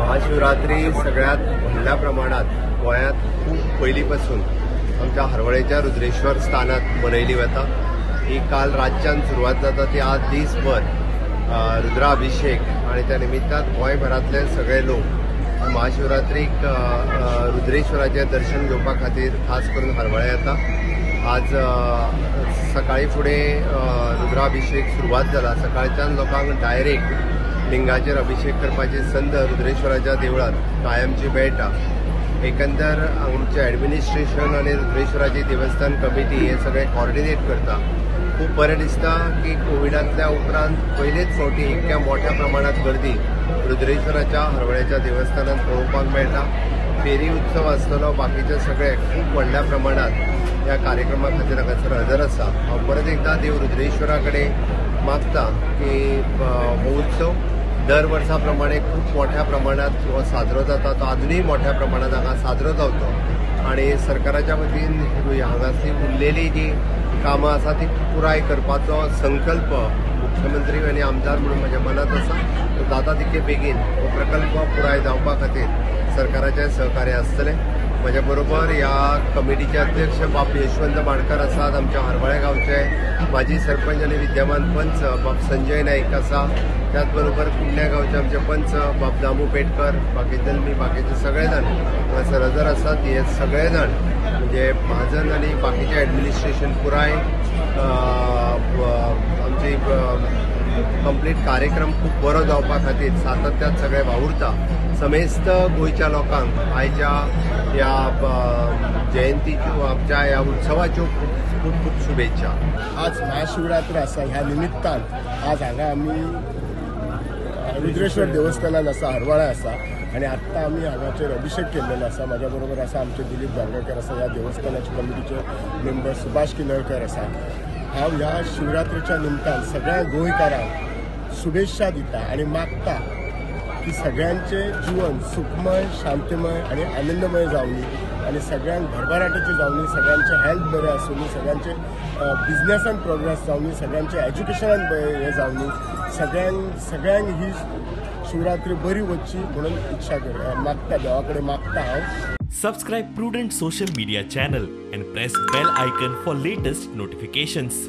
महाशिवरात्री सगळ्यात व्हडल्या प्रमाणात गोंयांत खूब पयलीं पासून आमच्या हरवळेच्या रुद्रेश्वर स्थानात मनयली वता. ही काल रातच्यान सुरवात जाता ती आज दीसभर रुद्राभिषेक आणि त्या निमित्तान गोंयभरांतले सगळे लोक महाशिवरात्रीक रुद्रेश्वराचें दर्शन घेवपा खातीर खास करून हरवळे येता. आज सकाळी फुडें रुद्राभिषेक सुरवात जाला. सकाळच्यान लोकांक डायरेक्ट लिंगाचेर अभिषेक करपाची संद रुद्रेश्वराच्या देवळात कायमची मेळटा. एकंदर आमचें एडमिनिस्ट्रेशन आनी रुद्रेश्वराची देवस्थान कमिटी हे सगळें कॉर्डिनेट करता. खूब बरें दिसता की कोविडांतल्या उपरांत पयलेच फावटी इतक्या मोठ्या प्रमाणात गर्दी रुद्रेश्वराच्या हरवळ्याच्या देवस्थानात पळोवपाक मेळटा. फेरी उत्सव आसतलो, बाकीचे सगळे खूब व्हडल्या प्रमाणात ह्या कार्यक्रमा खातीर हांगासर हजर आसा. हांव परत एकदां देव रुद्रेश्वरा कडेन मागता की हो उत्सव दर वर्सा प्रमाणे खूब मोठ्या प्रमाणात हो साजरो जाता, तो आजुनूय मोठ्या प्रमाणात हांगा साजरो जावचो आनी सरकाराच्या वतीन हांगासर उरलेली जी कामां आसा ती पुराय करपाचो संकल्प मुख्यमंत्री आनी आमदार म्हणून म्हज्या मनांत आसा. तो जाता तितके बेगीन हो प्रकल्प पुराय जावपा खातीर सरकाराचें सहकार्य आसतलें. म्हज्या बरोबर ह्या कमिटीचे अध्यक्ष बाब यशवंत माडकर आसात, आमच्या हरवळे गांवचे माजी सरपंच आनी विद्यमान पंच बाब संजय नाईक आसा, त्याच बरोबर कुडण्या गांवचे आमचे पंच बाब दामू पेटकर, बाकी जल्मी, बाकीचे सगळे जाण हांगासर हजर आसात. हे सगळे जाण म्हणजे म्हाजन आनी बाकीचे एडमिनिस्ट्रेशन पुराय आमची कंप्लीट कार्यक्रम खूब बरो जावपा खातीर सातत्यान सगळे वावुरता. समेस्त गोंयच्या लोकांक आयच्या ह्या जयंतीच्यो आमच्या ह्या उत्सवाच्यो खूब खूब खूब शुभेच्छा. आज महाशिवरात्री आसा, ह्या निमित्तान आज हांगा आमी रुद्रेश्वर देवस्थानान आसा, हरवळा आसा आनी आत्तां आमी हांगाचेर अभिषेक केल्लेलो आसा. म्हाज्या बरोबर आसा आमचे दिलीप धारगळकर आसा, ह्या देवस्थानाचे कमिटीचे मेंबर सुभाष किनळकर आसा. हांव ह्या शिवरात्रीच्या निमतान सगळ्या गोंयकारांक शुभेच्छा दिता आनी मागता की सगळ्यांचें जीवन सुखमय, शांतमय आनी आनंदमय जावनी आनी सगळ्यांक भरभराटीचें जावनी, सगळ्यांचें हेल्थ बरें आसूनी, सगळ्यांचें बिजनसान प्रोग्रेस जावनी, सगळ्यांचें एज्युकेशनान बरें हें जावनी, सगळ्यांक ही शिवरात्री बरी वचची म्हणून इच्छा मागता, देवा कडेन मागता हांव. Subscribe Prudent social media channel and press bell icon for latest notifications.